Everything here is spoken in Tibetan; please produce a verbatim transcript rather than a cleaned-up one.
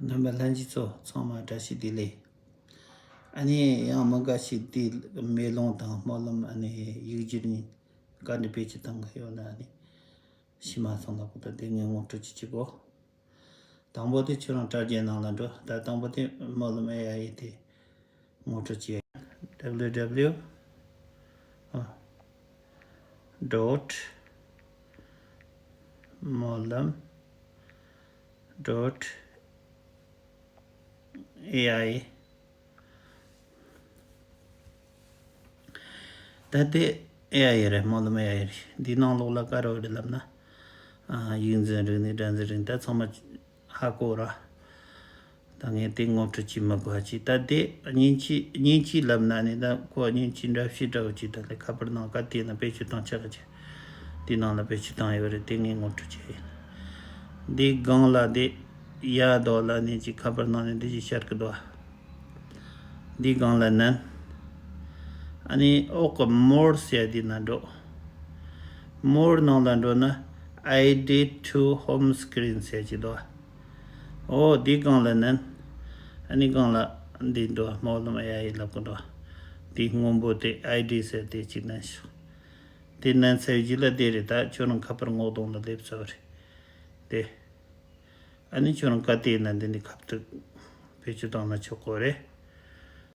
རྣམ་པ་ལྷན་རྒྱས་ཚོ་ཚང་མ་བཀྲ་ཤིས་བདེ་ལེགས། ཨ་ནི་ཡང་མི་འགའ་ཞིག་དེ་མེ་ལོང་དང་སྨོན་ལམ་ཨ་ནི་ཡིག་སྒྱུར་གཉིས་བཀའ་འདྲི་བེད་སྤྱོད་བཏང་གི་ཡོད་ན། ཨ་ནི་ཤི་མ་སོང་ལ་གོ་ད་དེ་ངས་ངོ་སྤྲོད་ཅིག་བྱེད་གོ། དང་པོ་དེ་ཁྱོད་རང་དྲ་རྒྱའི་ནང་ལ་འགྲོ། ད་དང་པོ་དེ་སྨོན་ལམ་ཨེ་ཨའི་དེ་ངོ་སྤྲོད་བྱེད། W W dot སྨོན་ལམ་dot A I། ད་དེ་ཨེ་ཨའི་རེད། སྨོན་ལམ་ཨེ་ཨའི་རེད། འདི་ནང་ལོགས་ལ་ག་རེ་རེད་ལབ་ན། ཨ། ཡིག་འཛིན་རིག་གནས། སྒྲ་འཛིན་རིག་གནས། ད་ཚང་མ་ཧ་གོ་ར། ད་ངས་དེ་ངོ་སྤྲོད་བྱེད་མི་དགོས་ཅིག་ད་དེ་མཉེན་ཆས་མཉེན་ཆས་ལབ་ན་ནི། ད་ཁོ་མཉེན་ཆས་འདྲ་བཤུས་འདྲ་བོ་ཅིག་ད་ལས་ཁ་པར་ནང་ག་དེ་ན་བེད་སྤྱོད་བཏང་ཆག་ཅིག་དེ་ནང་ལ་བེད་སྤྱོད་བཏང་ཡོད་རེད། དེ་ངས་ངོ་སྤྲོད་བྱེད་ཡིན། འདི་སྒང་ལ་དེ་ཡ་དོ་ལ་ནི་ཅིག་ཁ་པར་ནང་ནས་འདི་ཅིག་ཤར་གི་འདུག་འདི་སྒང་ལ་མནན། ཨ་ནི་འོག་གི་More ཟེར་དེ་ན་འགྲོ། More ནང་ལ་འགྲོ་ན་Add to home screen ཟེར་གྱི་འདུག་འོ་འདི་སྒང་ལ་མནན། ཨ་ནི་སྒང་ལ་འདི་འདུག་སྨོན་ལམ་ཨེ་ཨའི་ལབ་གི་འདུག་འདི་སྔོན་པོ་དེ་ཨའི་ཌི་ཟེར་དེ་གཅིག་མནན་ཤོག་དེ་མནན་ཚར་རྗེས་ལ་དེ་རེད། ད་ཁྱོད་རང་ཁ་པར་ངོ་གདོང་ལ་སླེབས་ཚར་བ་རེད་དེ། ཨ་ནི་ཁྱོད་རང་ག་དེ་ན་འདི་འདི་ཁ་པར་བེད་སྤྱོད་བཏང་ན་ཆོག་གོ་རེད།